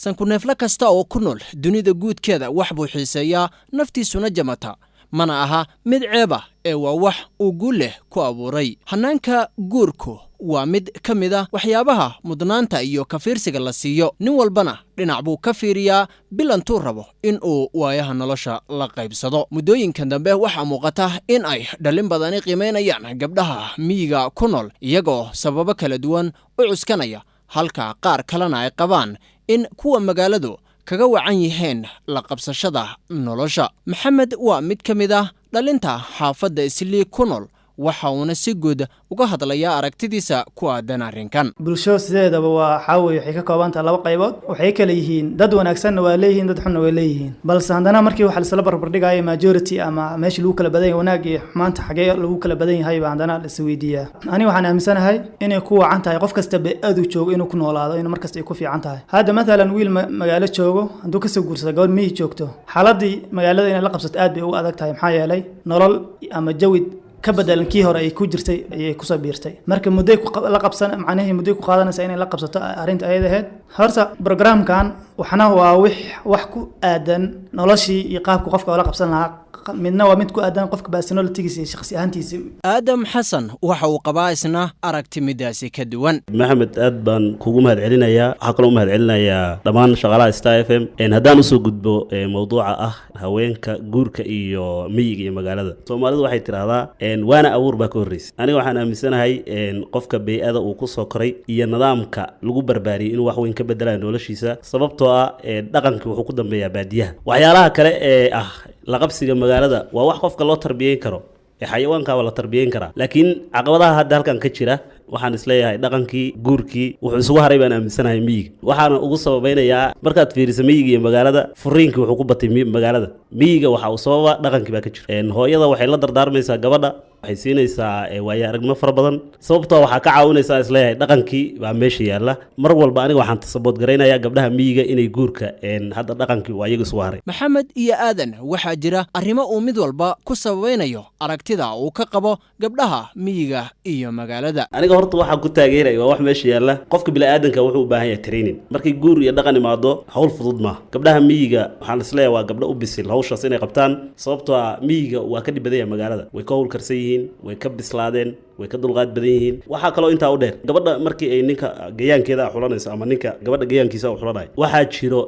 Sankuneefle kasta oo ku nool dunida guudkeeda wax buu xiiseeyaa, naftiisuna jamata. Mana aha mid ceeb ah ee waa wax uu guul leh ku abuuray. Hannaanka guurku waa mid ka mid a waxyaabaha mudnaanta iyo ka fiirsiga la siiyo. Nin walbana dhinac buu ka fiiriyaa bilantuu rabo in uu waayaha nolosha la qaybsado. Muddooyinkan dambe waxaa muuqata in ay dhallin badani qiimaynayaan gabdhaha miyiga ku nool, iyagoo sababo kala duwan u cuskanaya, halka qaar kalena ay qabaan in kuwa magaaladu kaga wacan yihiin la qabsashada nolosha. Maxamed waa mid ka mid ah dhalinta xaafadda Islii ku nool, waxa uuna si guud uga hadlayaa aragtidiisa ku aadan arrinkan. Bulsho sideedaba waa waxaa weye waxay ka kooban tahay laba qaybood. Waxay kala yihiin dad wanaagsanna waa leeyihiin, dad xunna way leeyihiin. Balse haddana markii waxa laisla barbardhigayo majority ama meesha lagu kala badan yahay, wanaag iyo xumaanta xagee lagu kala badan yahay baa haddana la isweydiiyaa. Aniga waxaan aaminsanahay inay ku wacan tahay qof kasta bee-adu joogo inuu ku noolaado, inuu markasta ay ku fiican tahay. Hadda mathalan wiil magaalo joogo hadduu kasoo guursado gabadh miyi joogto, xaaladii magaalada inay la qabsato aad bay ugu adag tahay. Maxaa yeelay nolol ama jawi ka bedelan kii hore ay ku jirtay ayay kusoo biirtay. Marka mudday la qabsan, macnihii mudday ku qaadanaysa inay la qabsato arrinta ayada ahayd. Horta programkan waxna waa wix wax ku aadan noloshii iyo qaabka qofka oola qabsan lahaa, midna waa mid ku aadan qofka personalitygiisa iyo shakhsi ahaantiisa. Aadam Xasan waxa uu qabaa isna aragti midaasi ka duwan. Maxamed, aad baan kugu mahad celinayaa. Waxaa kaloo u mahad celinayaa dhammaan shaqaalaha Star FM. Haddaan usoo gudbo mowduuca ah haweenka guurka iyo miyiga iyo magaalada, Soomaalidu waxay tidhaahdaa waana abuur baa ka horreysay. Aniga waxaan aaminsanahay qofka bey-ada uu ku soo koray iyo nidaamka lagu barbaariyey inuu wax weyn ka bedelayo noloshiisa, sababtoo ah dhaqankii wuxuu ku dambeeyaa baadiyaha. Waxyaalaha kale ee ah laqabsiga magaalada waa wax qofka loo tarbiyeyn karo ee xayawaanka waa la tarbiyeyn karaa, laakiin caqabadaha hadda halkan ka jira waxaan isleeyahay dhaqankii guurkii wuxuu isugu haray baan aaminsanahay miyiga. Waxaana ugu sababaynayaa, markaad fiiriso miyiga iyo magaalada, furiinkii wuxuu ku batay magaalada. Miyiga waxa uu sababa dhaqankii baa ka jira. Hooyada waxay la dardaarmaysaa gabadha, waxay siinaysaa waayo aragnimo fara badan, sababtoo waxaa ka caawinaysaa isleeyahay dhaqankii baa meesha yaalla. Mar walba aniga waxaan support garaynayaa gabdhaha miyiga inay guurka hadda dhaqankii waa iyaga isugu haray. Maxamed iyo Aadan waxaa jira arrimo uu mid walba ku sababaynayo aragtida uu ka qabo gabdhaha miyiga iyo magaalada. Aniga horta waxaan ku taageeraya waa wax meesha yaalla. Qofka bini'aadanka wuxuu u baahan yahay training. Markay guur iyo dhaqan imaado, hawl fudud maaha. Gabdhaha miyiga waxaan isleeyahay waa gabdho u bisil hawshaas inay qabtaan, sababtoo ah miyiga waa ka dhib badan yahay magaalada. Way ka howlkarsan yihiin, way ka bislaadeen, way ka dulqaad badan yihiin. Waxaa kaloo intaa u dheer, gabadha markii ay ninka gayaankeeda a xulanayso ama ninka gabadha gayaankiisa u xulanayo, waxaa jiro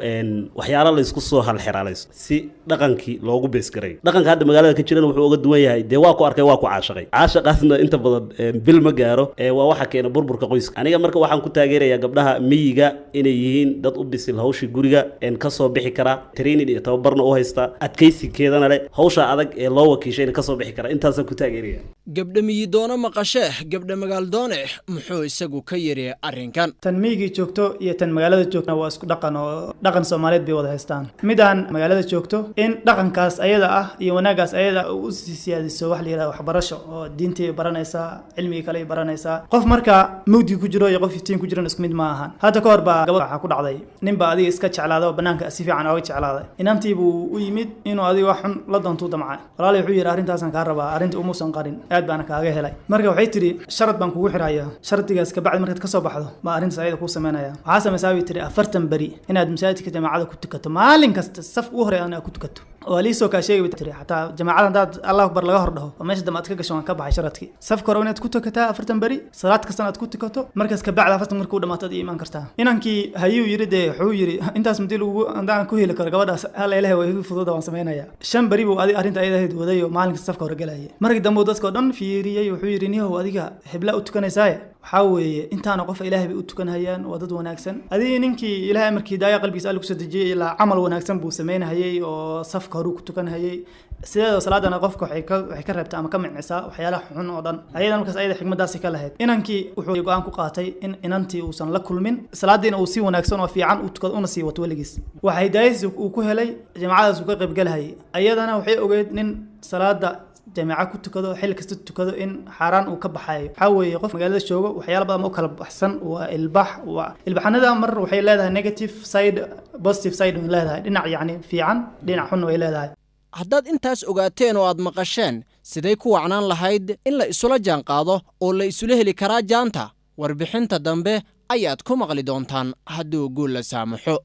waxyaalo la isku soo halxiraalayso si dhaqankii loogu beesgaray. Dhaqanka hadda magaalada ka jirana wuxuu uga duwan yahay dee waa ku arkay, waa ku caashaqay. Caashaqaasna inta badan bil ma gaaro. Waa waxa keena burburka qoyska. Aniga marka waxaan ku taageerayaa gabdhaha miyiga inay yihiin dad u bisil hawshii guriga, kasoo bixi kara, training iyo tababarna u haysta, adkaysigeedana leh, hawsha adag ee loo wakiishayna kasoo bixi kara. Intaasaan ku taageeraya. Gabdha miyi doono maqashee, gabdha magaal doone muxuu isagu ka yidhi arrinkan? Tan miyigii joogto iyo tan magaalada joogtona waa isku dhaqan oo dhaqan Soomaaliyeed bay wada haystaan. Midaan magaalada joogto in dhaqankaas ayada ah iyo wanaaggaas ayada u sii siyaadiso wax la yidhahdo waxbarasho oo diintii baranaysaa, cilmigii kale ay baranaysaa. Qof marka mugdi ku jiro iyo qof iftiin ku jiran isku mid ma ahan. Hadda ka hor baa gabadh waxaa ku dhacday nin baa adiga iska jeclaaday oo banaanka si fiican ooga jeclaaday. Inantii buu u yimid inuu adiga wax xun la doontuu damcay. Walaali, wuxuu yidhi, "Arrintaasaan kaa rabaa, arrinta umuusan qarin, aad baana kaaga helay." Marka waxay tidhi, "Sharad baan kugu xirayaa, shardigaas kabacdi markaad kasoo baxdo baa arrintaas ayada kuu sameynaya." "Waxaa samaysaa," bay tiri, "40 beri inaad masaajidka jamaacada ku tukato, maalin kasta saf ugu horey inaad ku tukato." "Waa liisoo kaa sheegay," bay tiri, "xataa jamaacada haddaad Allah akbar laga hor dhaho oo meesha dambe aad ka gasho, waan ka baxay sharadkii. Safka hore inaad ku tukataa 40 beri, salaad kastana aad ku tukato. Markaas kabacdi 40 markuu dhamaato aad iimaan kartaa." Inankii hayuu yiri dee, wuxuu yiri, "Intaas madii lagu haddaan ku heli karo gabadhaas, halla ilahay waa igu fududa, waan sameynaya." 5 beri buu adi arrinta ayada ahayd waday oo maalinka safka hore galayay. Markii dambe uu dadka oo dhan fiiriyey, wuxuu yidhi, "Nihow, adiga hebla u tukanaysaaye, waxaa weeye intaana qof Ilaahay bay u tukanhayaan, waa dad wanaagsan." Adigii ninkii Ilaahay amarkii daaya qalbigiisa Alla kusoo dejiyey, ilaa camal wanaagsan buu sameynahayey oo safka horuu ku tukanhayay. Sideeda salaadana qofka waxay ka reebtaa ama ka micisaa waxyaalaha xun oo dhan. Ayada markaas ayada xigmadaasi ka lahayd. Inankii wuxuu go-aan ku qaatay in inantii uusan la kulmin, salaadiina uu si wanaagsan oo fiican u tukado una sii wato weligiis. Waxa hidaayadiisa uu ku helay jamaacadaas uu ka qaybgalahayay. Ayadana waxay ogeyd nin salaada jameeca ku tukado, xilli kasta tukado, in xaaraan uu ka baxayo. Waxaa weeye qof magaalada joogo waxyaala badan u kala baxsan, waa ilbax. Waa ilbaxnada mar waxay leedahay negative side, positive side way leedahay, dhinac yacni fiican, dhinac xun way leedahay. Haddaad intaas ogaateen oo aad maqasheen, siday ku wacnaan lahayd in la isula jaanqaado oo la isula heli karaa jaanta? Warbixinta dambe ayaad ku maqli doontaan hadduu guul la saamaxo.